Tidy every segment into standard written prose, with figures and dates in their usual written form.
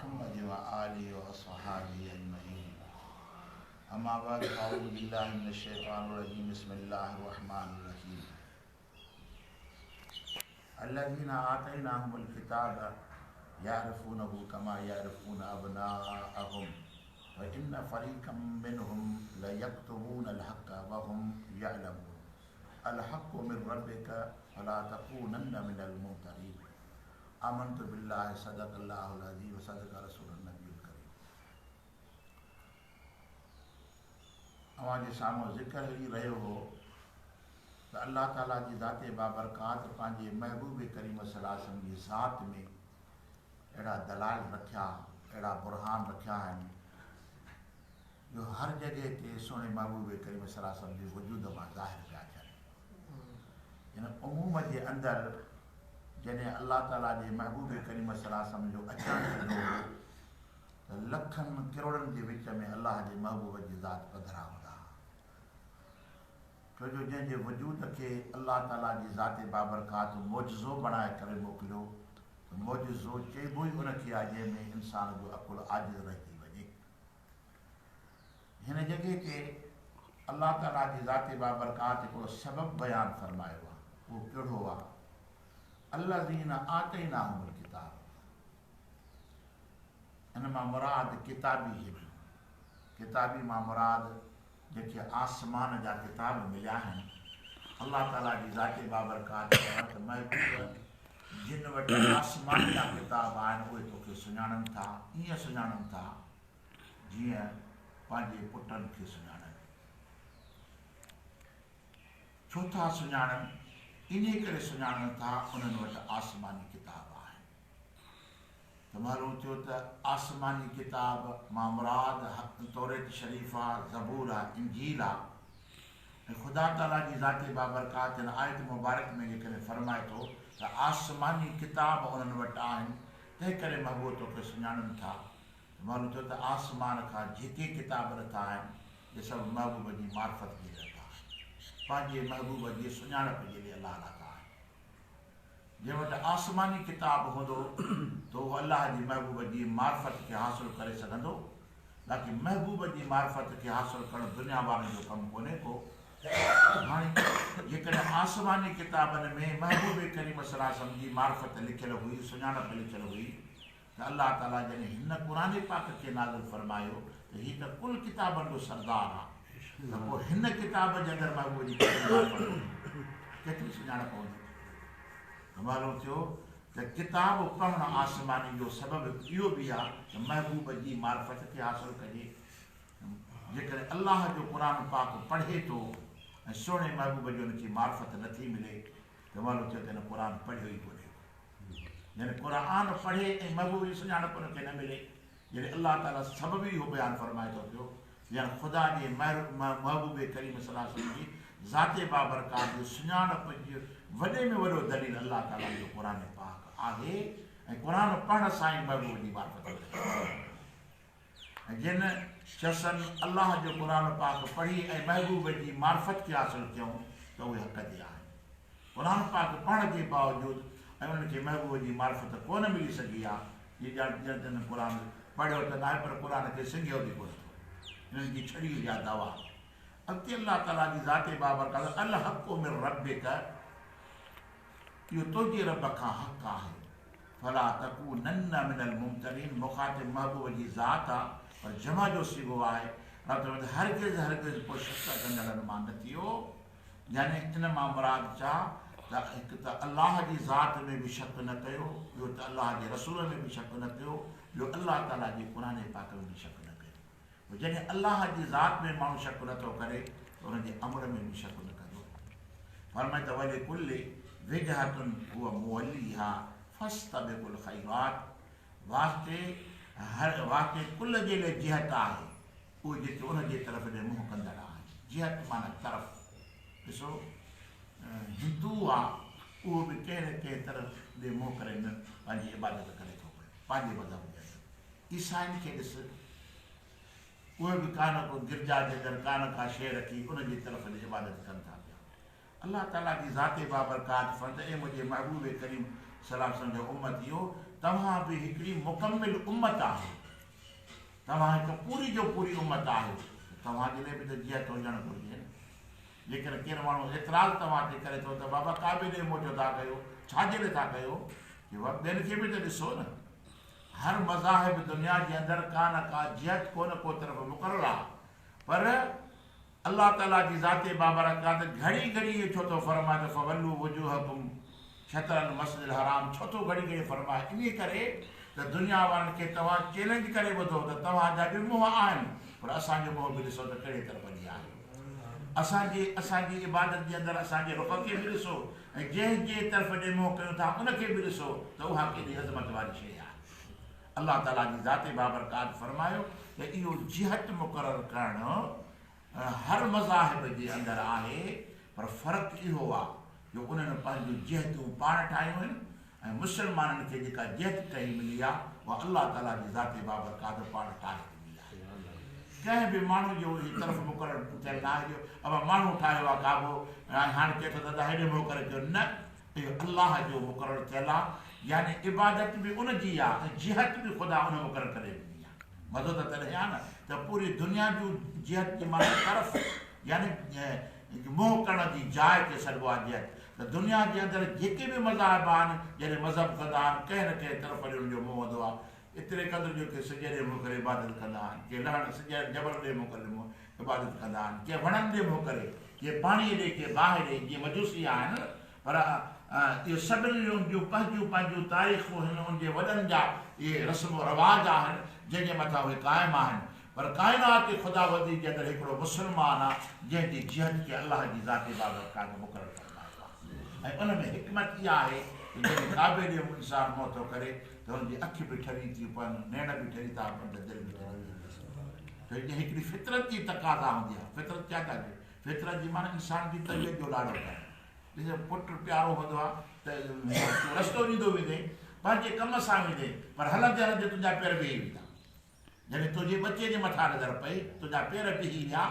محمد وآله وأصحابه أجمعين. أما بعد، فأعوذ بالله من الشيطان الرجيم. بسم الله الرحمن الرحيم. الذين آتيناهم الكتاب يعرفونه كما يعرفون أبناءهم وإن فريقا منهم ليكتمون الحق وهم يعلمون. الحق من ربك فلا تكونن من الممترين. آمنت بالله. صدق الله العظيم وصدق رسول النبي الڪريم. اوهان جي سامهون ذڪر هلي رهيو هو ته الله تعاليٰ جي ذات بابرڪات پنهنجي محبوب ڪريم صلي الله عليه وسلم جي ذات ۾ اهڙا دلائل رکيا، اهڙا برهان رکيا آهن جو هر جڳهه تي سهڻي محبوب ڪريم صلي الله عليه وسلم جي وجود مان ظاهر پيا ٿين. ان عموم جي اندر جڏهن الله تعاليٰ جي محبوب ڪريم صلي الله عليه وسلم جو اچڻ ٿيندو هو ته لکن ڪروڙن جي وچ ۾ الله جي محبوب جي ذات پڌرا هوندا ها، ڇو جو جنهن جي وجود کي الله تعاليٰ جي ذات بابرڪات معجزو بڻائي ڪري موڪليو ته معجزو چئبو ئي ان کي آهي جنهن ۾ انسان جو عقل عاجز رهجي وڃي. هن جڳهه تي الله تعاليٰ جي ذات بابرڪات هڪڙو سبب بيان فرمايو آهي. اهو ڪهڙو آهي؟ الذين آتيناهم الڪتاب. ان مان مراد ڪتابي هن. ڪتابي مان مراد جيڪي آسمان جا ڪتاب مليا آهن. الله تعاليٰ جي ذات بابرڪات ته محبوب، جن وٽ آسمان جا ڪتاب آهن اهي توکي سڃاڻن ٿا، ائين سڃاڻن ٿا جيئن پنهنجي پٽن کي سڃاڻن. ڇو ٿا سڃاڻن؟ انهي ڪري سڃاڻن ٿا انهن وٽ آسماني ڪتاب آهن. ته معلوم ٿيو ته آسماني ڪتاب مان مراد توريت شريف آ، زبور آ، انجيل آ ۽ خدا تعاليٰ جي ذات بابرڪات هن آيت مبارڪ ۾ جيڪڏهن فرمائي ٿو ته آسماني ڪتاب انهن وٽ آهن تنهنڪري محبوب توکي سڃاڻن ٿا، ته معلوم ٿيو ته آسمان کان جيڪي ڪتاب لٿا آهن اهي سڀ محبوب جي معرفت جي لئه لٿا آهن، پنهنجي محبوب جي سڃاڻپ جي لئه الله لاٿا آهن. جنهن وٽ آسماني ڪتاب هوندو ته اهو الله جي محبوب جي معرفت کي حاصل ڪري سگهندو، باقي محبوب جي معرفت کي حاصل ڪرڻ دنيا وارن جو ڪم ڪونهي ڪو. هاڻي جيڪڏهن آسماني ڪتابن ۾ محبوب ڪريم صلي الله عليه وسلم جي معرفت لکيل هئي، سڃاڻپ لکيل هئي، ته الله تعاليٰ جڏهن هن قرآن پاڪ کي نازل فرمايو ته هي ته ڪل ڪتابن جو سردار آ ته پوء هن ڪتاب جي اندر محبوب جي ڪيتري معرفت هوندي، ڪيتري سڃاڻپ هوندي؟ ته معلوم ٿيو ته ڪتاب پڙهڻ آسماني جو سبب هڪ اهو به آ ته محبوب جي معرفت کي حاصل ڪجي. جيڪڏهن الله جو قرآن پاڪ پڙهي ٿو ۽ سهڻي محبوب جي ان کي معرفت نٿي ملي ته معلوم ٿيو ته هن قرآن پڙهيو ئي ڪونهي. يعني قرآن پڙهي ۽ محبوب جي سڃاڻپ ان کي نه ملي. جڏهن الله تعاليٰ سبب ئي اهو بيان فرمائي ٿو پيو يعني خدا جي محبوب ڪريم صلي الله عليه وسلم جي ذات بابرڪات جي سڃاڻپ جو وڏي ۾ وڏو دليل الله تعاليٰ جو قرآن پاڪ آهي ۽ قرآن پڙهڻ سان ئي محبوب جي معرفت ملي ٿي. ۽ جن شخصن الله جو قرآن پاڪ پڙهي ۽ محبوب جي معرفت کي حاصل ڪيون ته اهي حق تي آهن. قرآن پاڪ پڙهڻ جي باوجود ۽ انهن کي محبوب جي معرفت ڪونه ملي سگهي آ، جي ڄڻ ڄڻ ته انهن قرآن پڙهيو ته ناهي پر قرآن کي سنگهيو به ڪونه ٿو. انهن جي ڇڙي اها دعويٰ. اڳتي الله تعاليٰ جي ذات بابرڪات الحق من ربک اهو تنهنجي رب کان حق آهي. فلا تڪونن من الممترين مخاطب محبوب جي ذات آ پر جمع جو صيغو آهي. رب فرمائي ٿو هرگز هرگز پوء شڪ ڪندڙن مان نه ٿيو. يعني ان مان مراد ڇا ته هڪ ته الله جي ذات ۾ به شڪ نه ڪيو، ٻيو ته الله جي رسول ۾ به شڪ نه ڪيو، ٻيو الله تعاليٰ جي قرآن پاڪ ۾ به شڪ نه ڪيو. پوء جڏهن الله جي ذات ۾ ماڻهو شڪ نه ٿو ڪري ته ان جي امر ۾ به شڪ نه ڪندو. فرمائي ته ولڪل وجهة هو موليها فاستبقوا الخيرات واسطي هر واسطي ڪل جي لاء جهت آهي اهي جيڪي ان جي طرف ڏي منهن ڪندڙ آهن. جهت معنيٰ طرف. ڏسو هندو آ اهو به ڪنهن نه ڪنهن طرف ڏي منهن ڪري نه پنهنجي عبادت ڪري ٿو پيو پنهنجي مذهب جي اندر. عيسائين کي ڏس اهي به ڪا نه ڪو گرجا جي اندر ڪا نه ڪا شيء رکي ان جي طرف ڏي عبادت ڪن ٿا پيا. الله تعاليٰ جي ذات بابرڪات فرمائي ته اي منهنجي محبوب ڪريم صلي الله عليه وسلم جا امتيو! توهان به هڪڙي مڪمل امت آهيو. توهان هڪ پوري جو پوري امت آهيو ته توهان جي لاء به ته جهت هجڻ گهرجي نه. جيڪڏهن ڪير ماڻهو اعتراض توهان تي ڪري ٿو ته بابا ڪعبي ڏي منهن ڇو ٿا ڪيو، ڇا جي لاء ٿا ڪيو؟ چئبو آهي ٻين کي به ته ڏسو نه. هر مذاهب دنيا جي اندر ڪا نه ڪا جهت ڪو نه ڪو طرف مقرر آهي پر الله تعاليٰ جي ذات بابرڪات گهڙي گهڙي اهو ڇو ٿو فرمائي ته فولوا وجوهڪم شطر المسجد الحرام ڇو ٿو گهڙي گهڙي فرمائي انهي ڪري ته دنيا وارن کي توهان چئلينج ڪري ٻڌو ته توهان جا به منهن آهن پر اسان جو منهن به ڏسو ته ڪهڙي طرف ڏي آهي اسان جي اسان جي عبادت جي اندر اسان جي رخ کي به ڏسو ۽ جنهن جي طرف ڏي منهن ڪيون ٿا ان کي به ڏسو ته اها ڪيڏي عظمت واري شيء آهي الله تعاليٰ جي ذات بابرڪات فرمايو ته اهو جهت مقرر ڪرڻ هر مذاهب جي اندر آهي پر فرق اهو آ جو انهن پنهنجون جهتون پاڻ ٺاهيون آهن ۽ مسلمانن کي جيڪا جهت ٺهي ملي آ اها الله تعاليٰ جي ذات بابرڪات پاڻ ٺاهي ڏني آهي. ڪنهن به ماڻهو جو هي طرف مقرر ٿيل ناهي جو ابا ماڻهو ٺاهيو آ ڪعبو ۽ هاڻي چئي ٿو ته ادا هيڏي منهن ڪري ڪيو نه اهو الله جو مقرر ٿيل آ يعني عبادت به ان جي آ ۽ جهت به خدا ان مقرر ڪري ڏني آ. مزو ته تڏهن آ نه ته پوري دنيا جون جهت جي معنيٰ طرف يعني منهن ڪرڻ جي جاء کي سڏبو آ جهت ته دنيا جي اندر جيڪي به مذاهب آهن جڏهن مذهب ڪندا آهن ڪنهن نه ڪنهن طرف ڏي ان جو منهن هوندو آ ايتري قدر جو ڪي سج ڏي منهن ڪري عبادت ڪندا آهن ڪي لهڻ سج جبل ڏي منهن ڪري عبادت ڪندا آهن ڪي وڻن ڏي منهن ڪري ڪي پاڻيء ڏي ڪي باهه ڏي جيئن مجوسي آهن پر اهي سڀني جون پنهنجون پنهنجون تاريخون هن ان جي وڏن جا اهي رسم و رواج آهن جنهن جي مٿان اهي قائم آهن پر ڪائنات خداوندي جي اندر هڪڙو مسلمان آ جنهن جي جهت کي الله جي ذات بابرڪات مقرر فرمايو آ ۽ ان ۾ حڪمت اها آهي ته جڏهن ڪعبي ڏي انسان منهن ٿو ڪري ته هن جي اک به ٺري ٿيون پون نيڻ به ٺري ٿا پون ته دل به ٺري ٿي پئي ڇو جو هڪڙي فطرت جي تقاضا هوندي آ فطرت ڇا ٿا چئون فطرت جي معنيٰ انسان جي طبيعت جو لاڙو ڪرڻ ڏس پٽ پيارو هوندو آ ته تون رستو ڏيندو ويندين پنهنجي ڪم سان ويندين پر هلندي هلندي تنهنجا پير بيهي ويندا جڏهن تنهنجي ٻچي جي مٿان نظر پئي تنهنجا پير بيهي ويا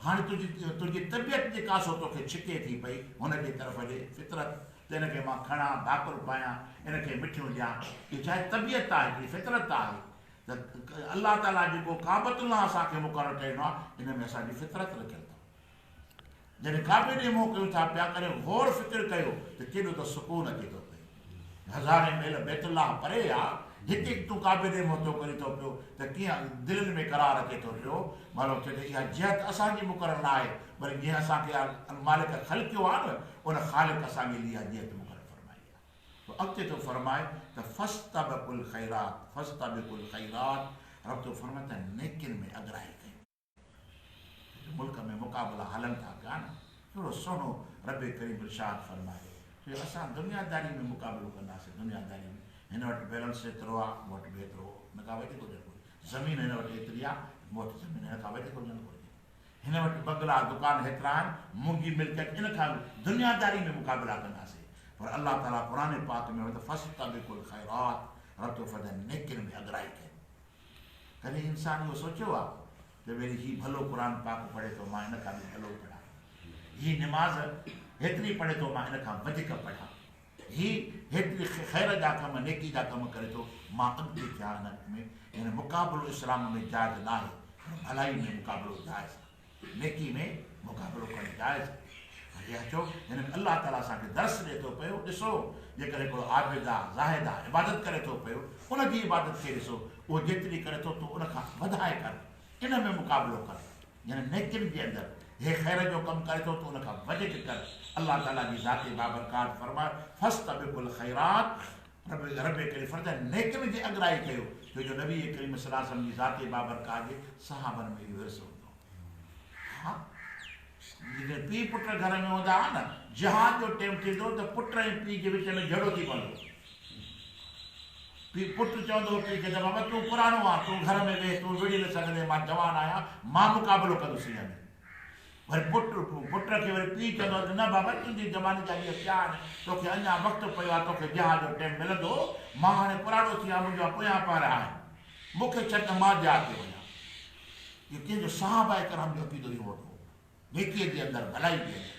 هاڻي تنهنجي تنهنجي طبيعت جيڪا سو توکي ڇڪي ٿي پئي هن جي طرف ڏي فطرت ته ان کي مان کڻان ڀاڪر پايان ان کي مٺيون ڏيان اهو ڇا آهي طبيعت آهي هڪڙي فطرت آهي ته الله تعاليٰ جيڪو ڪعبة الله اسان کي مقرر ڪري ڏنو آهي ان ۾ اسان جي فطرت رکيل اٿو جڏهن ڪعبي ڏي منهن ڪيون ٿا پيا ڪڏهن غور فڪر ڪيو ته ڪيڏو ته سڪون اچي ٿو پيو. هزارين ميل بيت الله پري آ، هتي تون ڪعبي ڏي منهن ٿو ڪرين ٿو پيو ته ڪيئن دلين ۾ قرار اچي ٿو پيو. معلوم ٿيو ته اها جهت اسان جي مقرر نه آهي بلڪ جنهن اسان کي مالڪ خلقيو آ نه ان خالق اسان جي لئي اها جهت مقرر فرمائي آ. پوء اڳتي ٿو فرمائي ته فاستبقوا الخيرات فاستبقوا الخيرات رب ٿو فرمائي ته نيڪين ۾ اڳرائي ڪيو. ملڪ ۾ مقابلا هلن ٿا پيا نه ڪهڙو سهڻو رب ڪريم ارشاد فرمايو ته اسان دنياداري ۾ مقابلو ڪنداسين دنياداري ۾ هن وٽ بيلنس ايترو آ مون وٽ به ايترو هن کان وڌيڪ هجڻ گهرجي زمين هن وٽ ايتري آ مون وٽ زمين هن کان وڌيڪ هجڻ گهرجي هن وٽ بنگلا دڪان هيترا آهن منهنجي ملڪيت ان کان به دنياداري ۾ مقابلا ڪنداسين پر الله تعالي قرآن پاڪ ۾ ته فاستبقوا الخيرات رب ٿو فرمائي نيڪين ۾ اڳرائي ڪيو ڪڏهن انسان اهو سوچيو آ ته ويري هي ڀلو قرآن پاڪ پڙهي ٿو مان هن کان به ڀلو پڙهان، هي نماز هيتري پڙهي ٿو مان هن کان وڌيڪ پڙهان، هي هيتري خير جا ڪم نيڪي جا ڪم ڪري ٿو مان اڳتي ٿيان هن ۾، يعني مقابلو اسلام ۾ جائز ناهي پر ڀلائي ۾ مقابلو جائز آ. نيڪي ۾ مقابلو ڪرڻ جائز آهي. اچو هن ۾ الله تعاليٰ اسان کي درس ڏئي ٿو پيو، ڏسو جيڪڏهن هڪڙو عابد آ، زاهد آ، عبادت ڪري ٿو پيو، ان جي عبادت کي ڏسو، اهو جيتري ڪري ٿو تون ان کان وڌائي ڪر، ان ۾ مقابلو ڪر، يعني نيڪين جي اندر هي خير جو ڪم ڪري ٿو تون ان کان وڌيڪ ڪر، الله تعاليٰ جي ذات بابرڪات فرمايو، فاستبقوا الخيرات، رب رب ڪريم فرمائي نيڪين جي اڳرائي ڪيو، ڇو جو نبي ڪريم صلي الله عليه وسلم جي ذات بابرڪات جي صحابن ۾ اهو حرص هوندو هو. ها جڏهن پيء پٽ گهر ۾ هوندا هئا نه، جهاد جو ٽيم ٿيندو ته پٽ ۽ پيء جي وچ ۾ جهيڙو ٿي پوندو هو. پيء پٽ چوندو هو پيء کي ته بابا تون پراڻو آن، تون گهر ۾ ويهه، تون وڙهي نه سگهندين، مان جوان آهيان، مان مقابلو ڪندس هن ۾. وري پٽ پٽ کي وري پيء چوندو آهي ته نه بابا تنهنجي زماني جا ڏينهن پيا آهن، توکي اڃا وقت پيو آهي، توکي جهاد جو ٽيم ملندو، مان هاڻي پراڻو ٿي ويو آهيان، منهنجا پويان پهر آهن، مون کي ڇڏ ته مان جهاد تي وڃان. اهو ڪنهن جو صحابه ڪرام جو عقيدو اهو هوندو هو، نيڪيء جي اندر، ڀلائي جي اندر.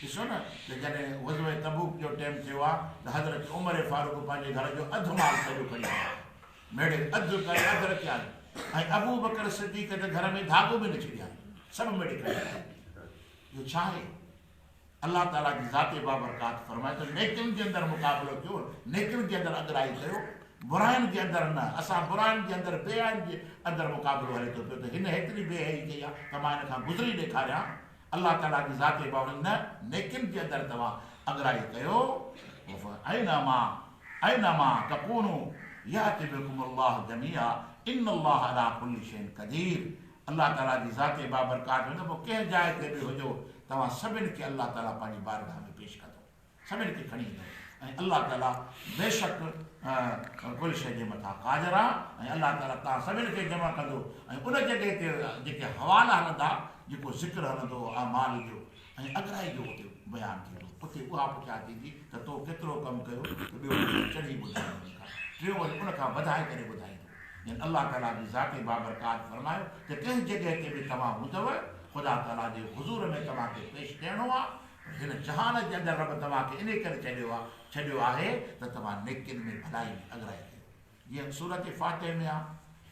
ڏسو نه ته جڏهن غزوه تبوڪ جو ٽيم ٿيو آ ته حضرت عمر فاروق پنهنجي گهر جو اڌ مال سڄو کڻي آيا آهن، ميڙي اڌ ڪري اڌ رکيائين ۽ ابوبڪر صديق ته گهر ۾ ڌاڳو به نه ڇڏيائين، سڀ ميڙي کڻي آيا. اهو ڇا آهي؟ الله تعاليٰ جي ذات بابرڪات فرمائي ٿو، نيڪين جي اندر مقابلو ڪيو، نيڪين جي اندر اڳرائي ڪيو، براين جي اندر نه، اسان براين جي اندر بي حيائين جي اندر مقابلو هلي ٿو پيو ته هن هيتري بي حيائي ڪئي آهي ته مان هن کان گذري ڏيکاريان، الله تعاليٰ جي ذات بابرڪات نه، نيڪين جي اندر توهان اڳرائي ڪيو، اينما اينما تڪونوا يات بڪم الله جميعا ان الله علي ڪل شيء قدير الله تعاليٰ جي ذات بابرڪات ۾ ته پوء ڪنهن جاء تي به هجو توهان سڀن کي الله تعاليٰ پنهنجي بارگاهه ۾ پيش ڪندو، سڀن کي کڻي ايندو ۽ الله تعاليٰ بيشڪ ڪل شيء جي مٿان قادر آهي ۽ الله تعاليٰ توهان سڀن کي جمع ڪندو ۽ ان جڳهه تي جيڪي حوالا هلندا، جيڪو ذڪر هلندو اعمال جو ۽ اڳرائي جو اتي بيان ٿيندو، اتي اها پڇا ٿيندي ته تو ڪيترو ڪم ڪيو ته ٻيو چڙهي ٻڌائيندو ان کان، ٽيون وري ان کان وڌائي ڪري ٻڌائيندو. يعني الله تعاليٰ جي ذات بابرڪات فرمايو ته ڪنهن جڳهه تي به توهان هوندؤ، خدا تعاليٰ جي حضور ۾ توهان کي پيش ٿيڻو آهي، پر هن جهان جي اندر رب توهان کي انهي ڪري ڇڏيو آهي ڇڏيو آهي ته توهان نيڪين ۾ ڀلائي ۾ اڳرائي ڪيو. جيئن سورة فاتح ۾ آهي،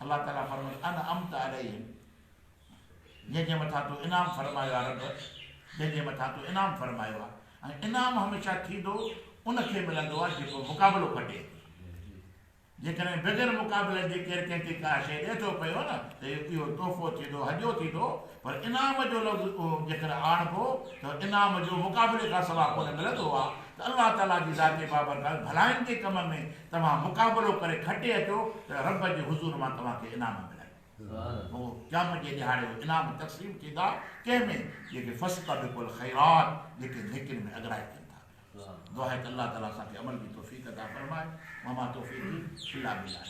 الله تعاليٰ فرمايو ته انعمت عليهم جنهن جي مٿان تو انعام فرمايو آهي رب جنهن جي مٿان تو انعام فرمايو آهي ۽ انعام هميشه ٿيندو ان کي ملندو آهي جيڪو مقابلو کٽي. جيڪڏهن بغير مقابلي جي ڪير ڪنهن کي ڪا شيء ڏئي ٿو پيو نه ته اهو تحفو ٿيندو، هديو ٿيندو، پر انعام جو لفظ اهو جيڪڏهن آڻبو ته انعام جو مقابلي کان سواء ڪونه ملندو آهي ته الله تعاليٰ جي ذات بابرڪات ڀلائين جي ڪم ۾ توهان مقابلو ڪري کٽي اچو ته رب جي حضور مان توهان کي انعام ملندو. پوء قيامت جي ڏهاڙي اهي انعام تقسيم ٿيندا ڪنهن ۾ جيڪي فاستبقوا الخيرات جيڪي نيڪين ۾ اڳرائي ڪن ٿا. دعا آهي ته الله تعالي اسان کي عمل جي توفيق عطا فرمائي وما توفيقي الا بالله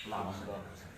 اللهم صل علي.